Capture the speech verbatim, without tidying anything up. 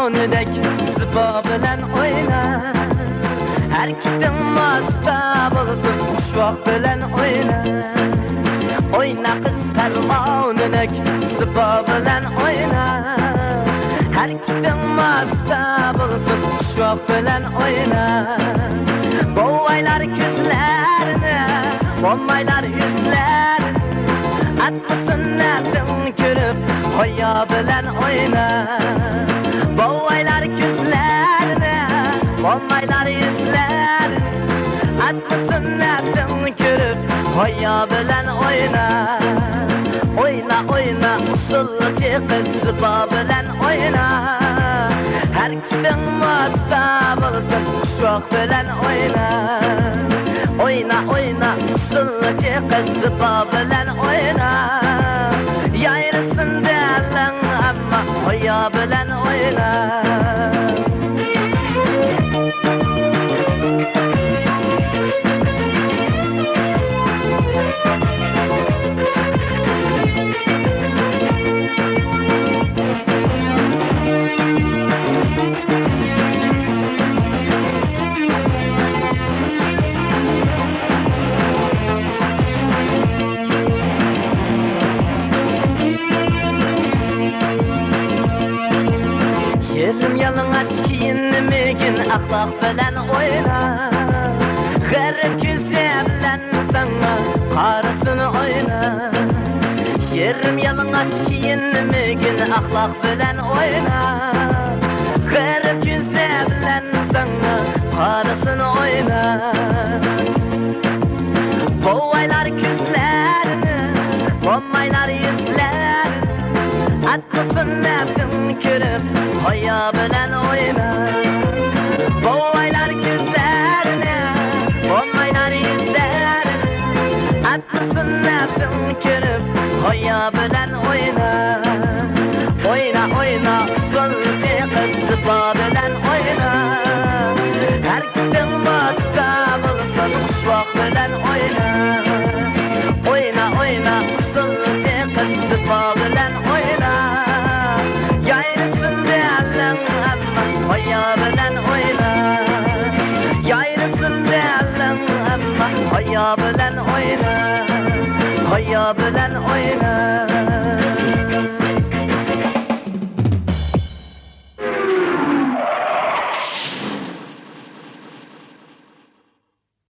ئۇنىدەك زىبا بىلەن ئوينا. ھەرىكىتىڭ ماستا بولسۇن، ئۇششۇق بىلەن ئوينا. ئوينا قىز پەلۋانىدەك زىبا بىلەن ئوينا. ھەرىكىتىڭ ماستا بولسۇن، ئۇششۇق بىلەن ئوينا. بوۋايلار كۆزلەرنى، مومايلار يۈزلەرنى، ئەتمىسۇن نەپىڭ كۆرۈپ، ھايا بىلەن ئوينا. بوۋايلار كۆزلەرنى، مومايلار يۈزلەرنى، ئەتمىسۇن نەپىڭ كۆرۈپ، ھايا بىلەن ئوينا. ئوينا، ئوينا، ئۇسسۇلچى قىز زىبا بىلەن ئوينا. ھەرىكىتىڭ ماستا بولسۇن، ئۇششۇق بىلەن ئوينا. ئوينا، ئوينا، ئۇسسۇلچى قىز زىبا بىلەن ئوينا. يايرىسۇن دەلەڭ، ئەمما ھايا بىلەن ئوينا. يېرىم يالىڭاچ كىيىنمىگىن، ئەخلاق بىلەن ئوينا. غەرب كۆزى بىلەن ساڭا قارىسۇن ئوينا. يېرىم يالىڭاچ كىيىنمىگىن، ئەخلاق بىلەن ئوينا. غەرب كۆزى بىلەن ساڭا قارىسۇن ئوينا. بوۋايلار كۆزلەرنى، مومايلار يۈزلەرنى، ئەتمىسۇن نەپىڭ كۆرۈپ، ھايا بىلەن ئوينا. بوۋايلار كۆزلەرنى، مومايلار يۈزلەرنى، ئەتمىسۇن نەپىڭ كۆرۈپ، ھايا بىلەن ئوينا. ئوينا، ئوينا، ئۇسسۇلچى قىز زىبا بىلەن ئوينا. ھەرىكىتىڭ ماستا بولسۇن، ئۇششۇق بىلەن ئوينا. ئوينا، ئوينا، ئۇسسۇلچى قىز زىبا بىلەن ئوينا. يايرىسۇن دەلەڭ، ئەمما ھايا بىلەن ئوينا. يايرىسۇن دەلەڭ، ئەمما ھايا بىلەن ئوينا. ھايا بىلەن ئوينا.